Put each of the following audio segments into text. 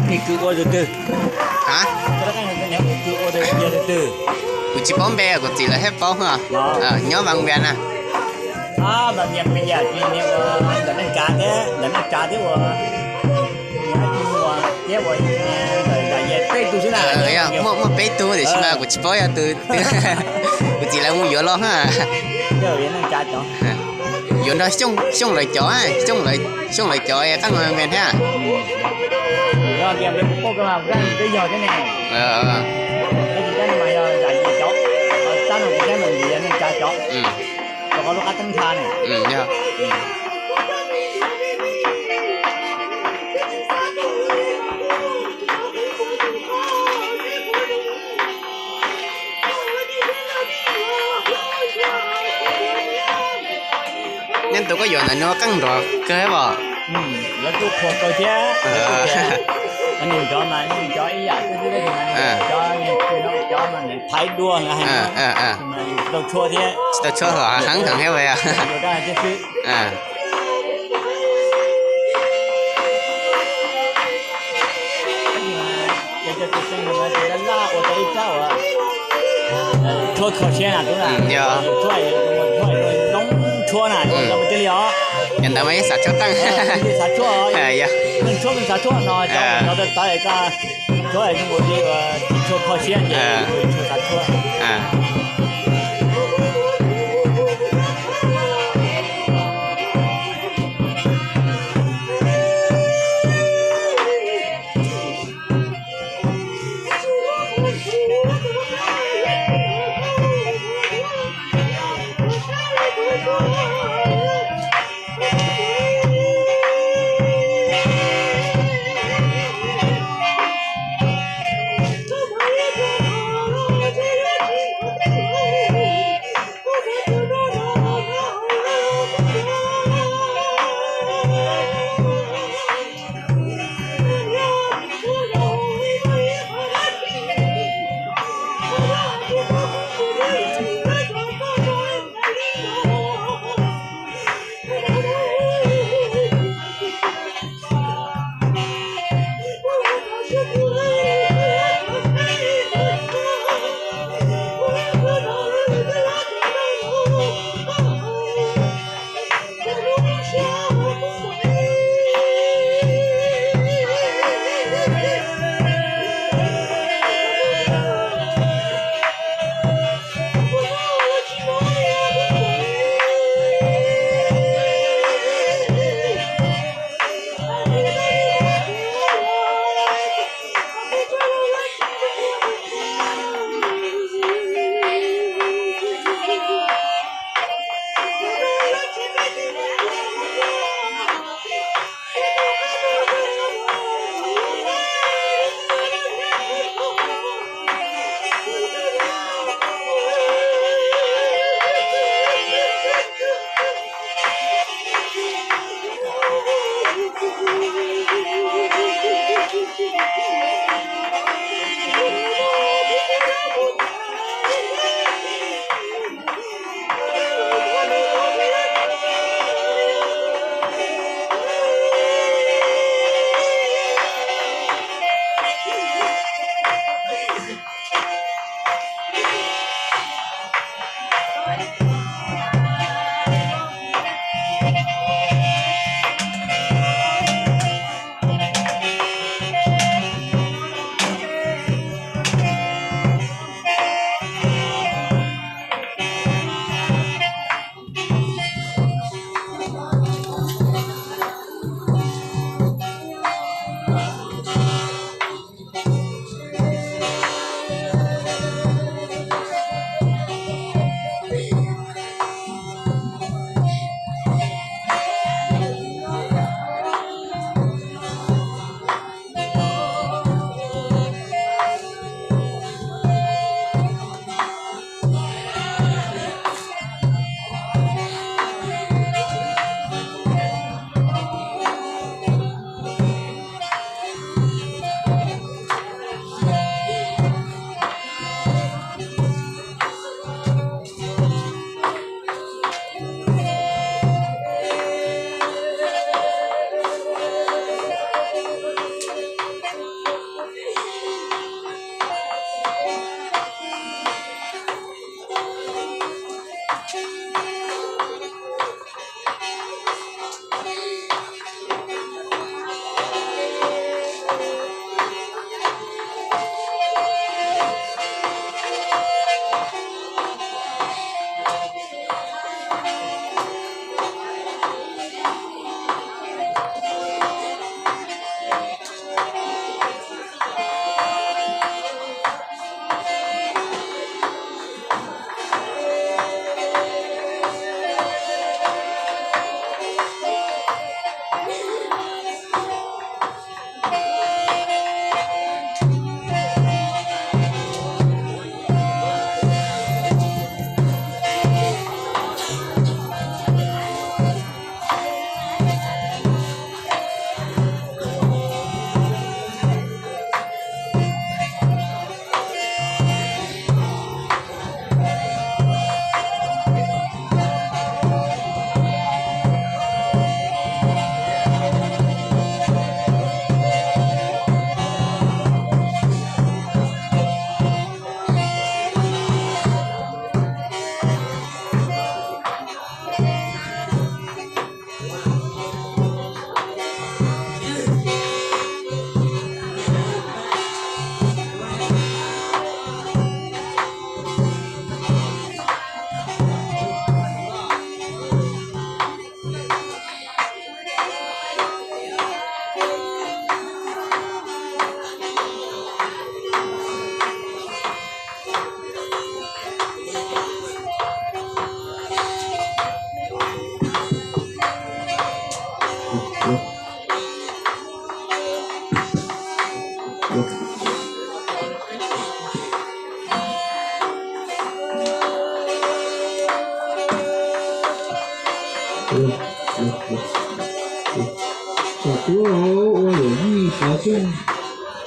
Kwv ua tus twg? Kwv ua tus twg? Kuv tsis paub npe, kuv txiv lawv thiaj paub. Nyob Vaj Vias na. Ntawm neej tsa thiab, ntawm neej tsa thiab ua, thiab ua, ntawm yog peb tug xwb na. Yog, muaj, muaj peb tug tiam sis mas kuv tsis paub yog tus twg. Kuv txiv lawv mus yuav los ha. Yuav nrog Xyooj, Xyooj lawv cov, Xyooj lawv, Xyooj lawv cov qeej me thiab. Nyob tus koj yuav ntawm no qeej nrov kawg pom. Lawv kuj qhuas kawg thiab. Nws nrov mas nws nrov ib yam xwb, cov, cov mas nws phaiv dua na, tsis tau tshuab thiab. Tsis tau tshuab los heev heev thiab. Tshuab kho siab na, yog, tshuab zoo tshuab na, li os. Yog ntawd mas yeej xav tshuab qeej. Xav tshuab, yog, xav tshuab no, no tawv koj tshuab zoo li, tshuab kho siab ces tshuab xav tshuab.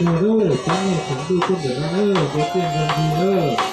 Tus na, cov nej tseem ntuj tuaj ntawm no na, ntuj tiaj ntuj nti na.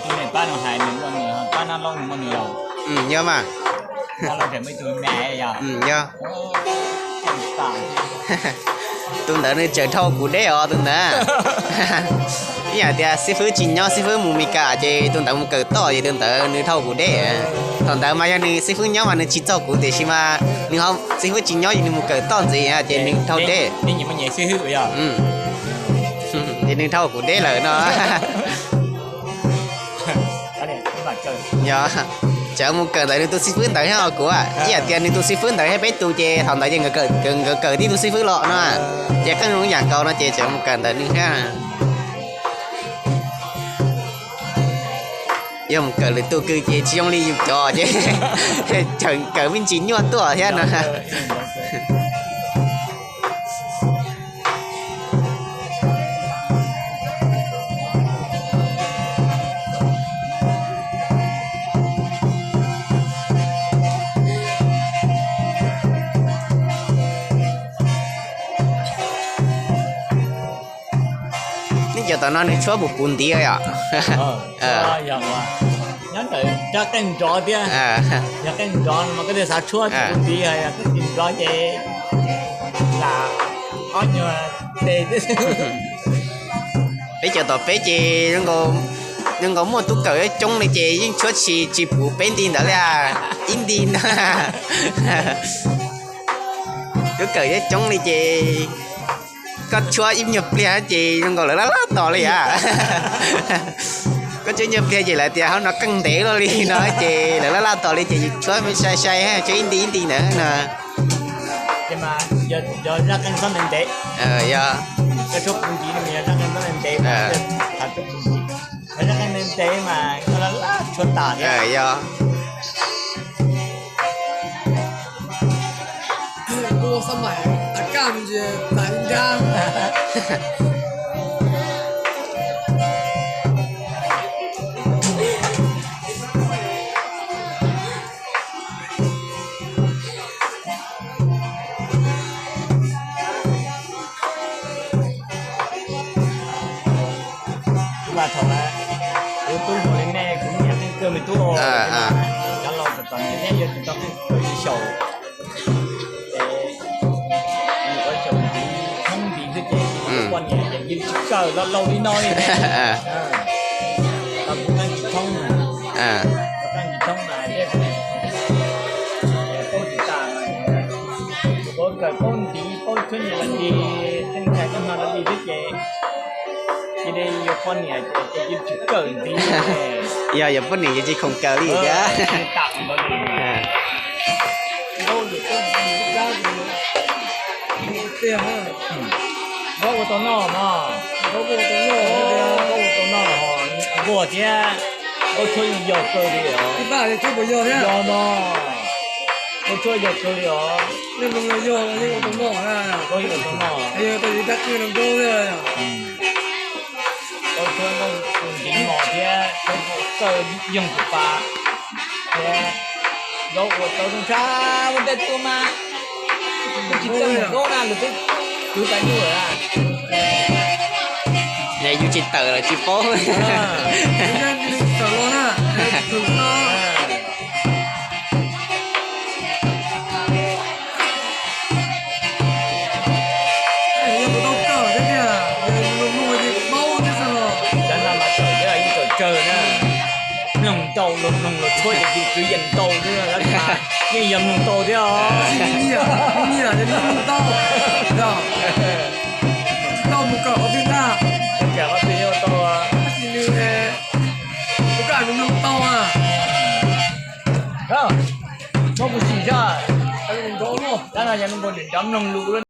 Tus niam pab no hais nws muaj nws, pab Nab Laub nws muaj nws los? Nyob mas. Nab Laub tseem muaj ib tug me yog? Nyob. Tus ntawd nws tseem dhau kuv deb os tus ntawd. Ib yam tias xib fwb tsis nyob, xib fwb mus Mes Kas ces tus ntawd mus kawm toj ces tus ntawd nws dhau kuv deb. Thaum ntawd mas yog nws xib fwb nyob mas nws tsis txog kuv, tiam sis mas nws ho xib fwb tsis nyob ces nws mus kawm toj ntxiv ces nws dhau deb. Ces nws dhau kuv deb lawm no. Yog, tseem mus kawm ntawm nws tus xib fwb ntawd thiab os kuv. Ib yam tias nws tus xib fwb ntawd thiab peb tus ces thaum ntawd ces nkawd kawm tib tug xib fwb los no, ces qeej zoo yam nkaus no ces tseem mus kawm ntawm nws thiab. Yog mus kawm lwm tus kws ces tsis zoo li yus cov ces tseem kawm me ntsis nyuaj tuaj thiab no. Nej cov tom no nws tshuab puv puv ntiv yom? Nyob ntawm rab qeej nrov thiab, yog qeej nrov no mas koj thiaj xav tshuab puv ntiv, yog qeej tsis nrov ces lam ob nyuag tes. Peb cov tom peb ces zoo nkaus muaj tub kawm coob li ces yeej tshuab tsis tsis puv peb nti ntawd li, ib nti ntawd. Tub kawm coob li ces koj tshuab ib nyuag pliag ces zoo nkaus lawv laj laj tos li a. Koj tshuab ib nyuag pliag ces lawv tias hauv no qeej ntev luaj li no ces lawv laj laj tos li ces yus tshuab sai sai, tshuab ib nti ib nti ntawd no. Yog, yog. Kuv mas thaum kuv tub hluas li nej kuv niam qeej kawg me tub, cov laus tom tom niam neb yuav tsis tau qeej kawg li xyaum. Ces nws ua xyaum ntiv thoob ntiv xwb ces kuv poj niam ces yeej tsis kawm los laus li no li. Los kuv qeej tsis thoob na, kuv qeej tsis thoob na, paub tsis tas mas kuv kawm paub ntiv paub tshuab nyias los li, tej ntxhais tej hno los li xwb ces cia li yuav poj niam ces yeej tsis kawm ntiv. Yog yuav poj niam ces tsis khoom kawm li thiab. Ua tau noj mog. Ua tau noj, npua thiab, npua tshuab yeej yog kawg li os. Yog mog, npua tshuab yog kawg li os. Npua tshuab noj, npua tshuab noj ntxiv mos thiab txawj yeej tus pa thiab. Zaub ua tau zoo tshaj ua ntej tuaj mas, tsis txawj mus zaub na, lawv twb kwv tas nyuj lawm na. Yus tsis tawm los tsis paub. Cov no mas tawm thiab yeej tawm tsawg na. Mloog ntau, luag mloog luag tshuab ces tus tswv yeej ntau thiab, yeej yog mloog ntau thiab os. Tsis tau mus kawm qhov twg ntag. Kawm qhov twg yeej ua tau. Tab sis nws, tus koj nws mloog tau a. Muab kuv sim saib. Tab no yog npua niam cov mloog lus.